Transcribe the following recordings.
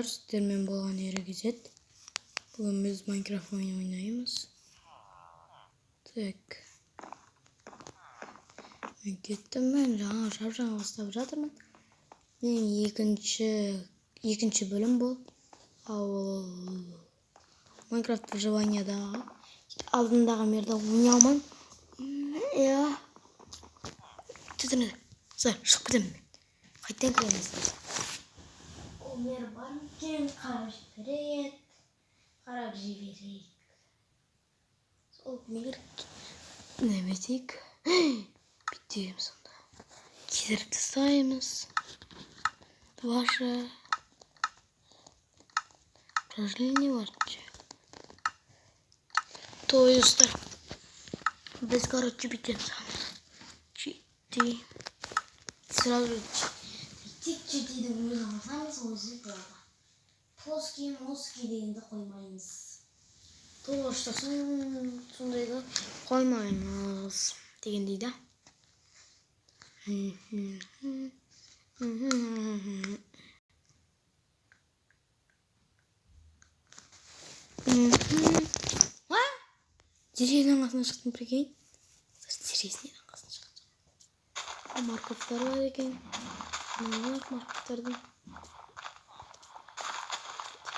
Сіздермен болған Ерегізет. Бүгін біз Майнкрафт ойын ойнаймыз. Так. Мен кеттім, мен жаңа жап-жаңа бастап жатырмын. Менің екінші бөлім бұл. Ауыл Майнкрафт выживаниядағы алдындағы мерді ойнай алмаймын. Иә. Түтіні. Шығып кетемін мен. Қайтадан кіреміз. Ол мер бар екен, қарап жіберейік. Қарап жіберейік. Сол мер неметейік. Бүйтеміз сонда. Кидіріп тастаймыз. Ваше рождение ваше. То есть біз, короче, бүйтеміз. Чити. Сразу тек читидің өзін алсамыз, өзі болады. Плоский, моский дегенді қоймаймыз. Тоғыштасын сондайды қоймаймыз дегендей да. Деревняның қасына шықтым, прикинь. Деревняның қасына шықтым. Морковтар бар екен. Алайық морковтарды.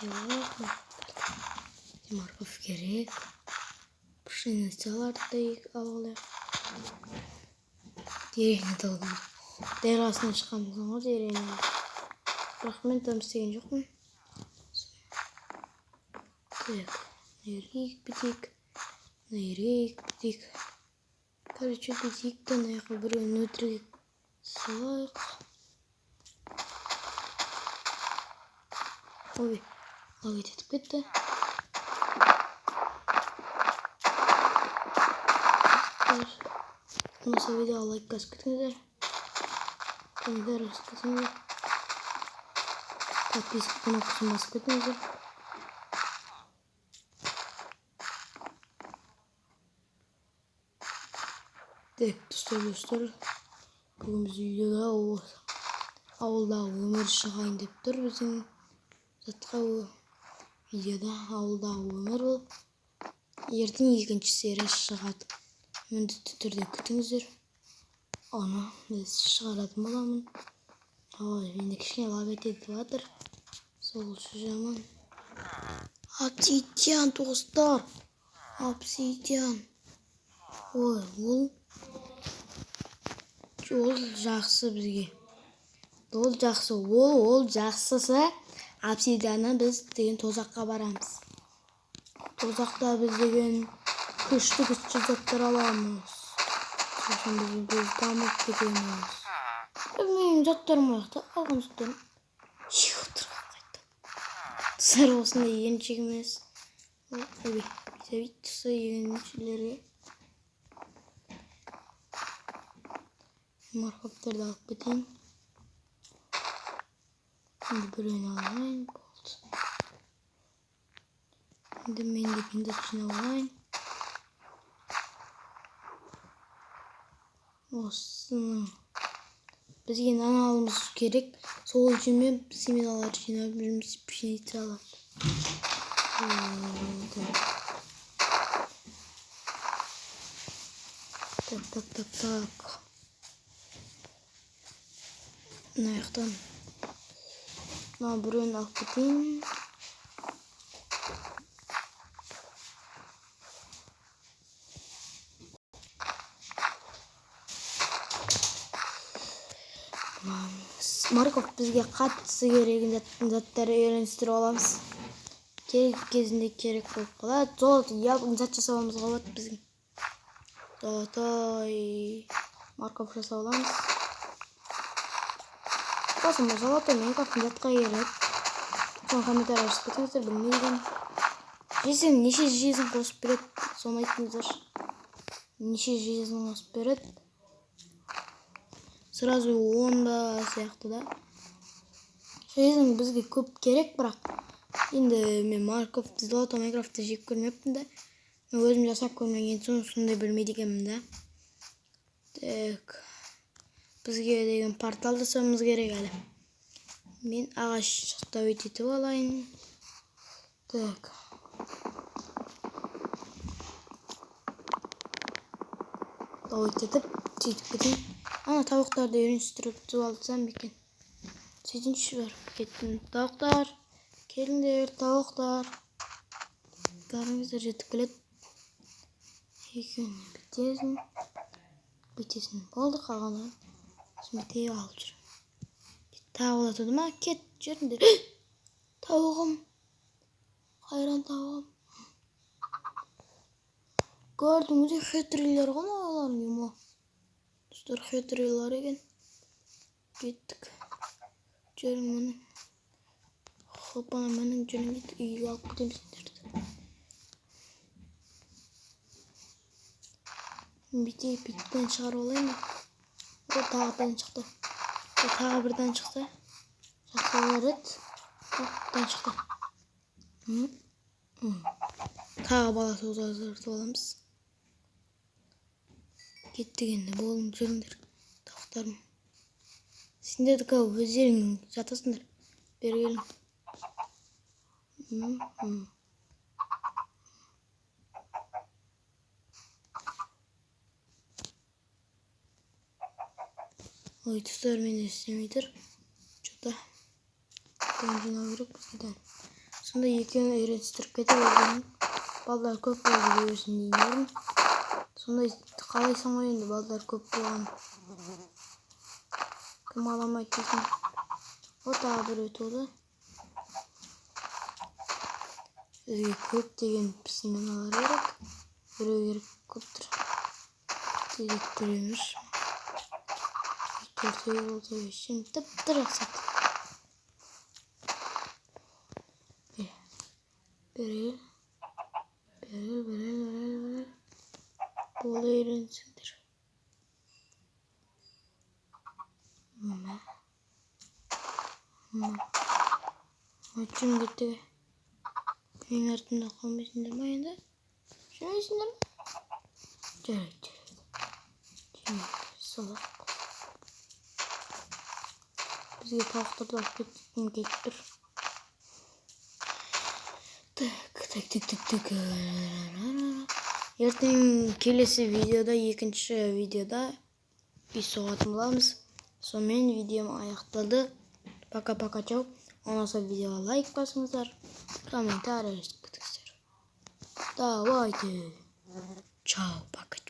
Алайық морковтарды. Морковь керек. Пшеницаларды да алып алайық. Деревня алып. Дәл қасынан шыққанбыз ғой деревня. Бірақ мен там істеген жоқпын. Так, мына жерге бітейік. Мына жерге бітейік. Короче, бүйтейік та мына жаққа біреуін өтірік салайық. Ой, лагать етіп кетті. Осы видеоға лайк басып кетіңіздер. Комментарий жазып кетіңіздер. Подписка кнопкасын басып кетіңіздер. Так, достар, бүгін біз үйде ауылдағы өмір шығайын деп тұр біздің затқа видеода ауылдағы өмір бұл. Ертең екінші серия шығады. Міндетті түрде күтіңіздер. Оны біз шығаратын боламын. Ой, енді кішкене лагать етіп жатыр. Сол үшін жаман. Обсидиан, достар. Обсидиан. Ой, ол жақсы бізге. Ол жақсы. Ол жақсысы обсидианнан біз деген тозаққа барамыз. Тозақта біз деген күшті күшті заттар аламыз. Сосын біз дамып кетеміз. Менің заттарым аяқта, алған заттарым. Қайттым. Достар, осындай еріншек емес. Ой, бүйтіп түсі егіншілерге. Морковтарды алып кетейін. Енді біреуін алайын, болды. Енді мен де бинт жинап алайын. Осыны бізге нан алуымыз керек. Сол үшін мен семеналарды жинап жүрміз, пшеницаларды. Так, так, так, так. Мына жақтан мына біреуін алып кетейін. Морковь бізге қаттысы керек заттар үйреністіріп аламыз. Керек кезінде керек болып қалады. Золото, яблоко зат жасауымызға болады біздің. Золотой морковь жасап аламыз. Сосын золотой морковь затқа керек. Соны комментарий жазып кетіңіздер, білмеген. Жесең неше жизнь қосып береді, соны айтыңыздар. Неше жизнь қосып береді. Сразу 10 ба сияқты да. Жизнь бізге көп керек, бірақ енді мен морковьты, золотой морковьты жеп көрмеппін да. Мен өзім жасап көрмеген соң сондай білмейді екенмін да. Так. Бізге деген портал жасауымыз керек әлі. Мен ағаш добыть етіп алайын. Так. Добыть етіп, сөйтіп кетейін. Ана тауықтарды үйреністіріп алсам екен. Сөйтінші бар. Кеттім. Тауықтар, келіңдер, тауықтар. Бәріңіздер жетіп келеді. Екеуіне бітесің. Бітесің. Болды, қалғаны. Сосын бітей алып жүр. Тағы бала туды ма? Кет, жүріңдер. Тауығым. Қайран тауығым. Көрдіңіз, хитрийлер ғой мыналар, ема. Достар, хитрийлер екен. Кеттік. Жүрің міне. Хопана, міне, жүрің, кеттік. Үйге алып кетемін сендерді. Бүйтейік, бүйтіп шығарып алайын ба? О, тағы бірден шықты. О, тағы бірден шықты. Жақсы болар еді. О, бірден шықты. Тағы бала туғызып аламыз. Кеттік енді, болың, жүріңдер, тауықтарым. Сендердікі өздерің жатасыңдар. Бері келің. Ой, достар, менде істемей тұр. Что-то. Дән жинау керек бізге, дән. Сонда екеуін үйреністіріп кетіп өздерің. Балдар көп болды дегесін деймін. Сондай қалайсың ғой енді, балдар көп болған. Кім аламайды дейсің. О, тағы біреу туды. Бізге көптеген семеналар керек. Біреу керек көп тұр. Тездетіп көреміз. Төртеу болды, бестен тіпті жақсы. Бері, бері, бері, бері, бері. Болды, үйренсіңдер. Мә. Мә. Өтшім кетті. Менің артымда қалмайсыңдар ма енді? Жүрмейсіңдер ме? Жарайды, жарайды. Салақ. Бізге тауықтарды алып кеткім келіп тұр. Так, так, так, так, так. Ертең келесі видеода, екінші видеода үй соғатын боламыз. Сонымен видеом аяқталды. Пока-пока, чао. Ұнаса видеоға лайк басыңыздар, комментарий жазып кетіңіздер. Давайте. Чао, пока.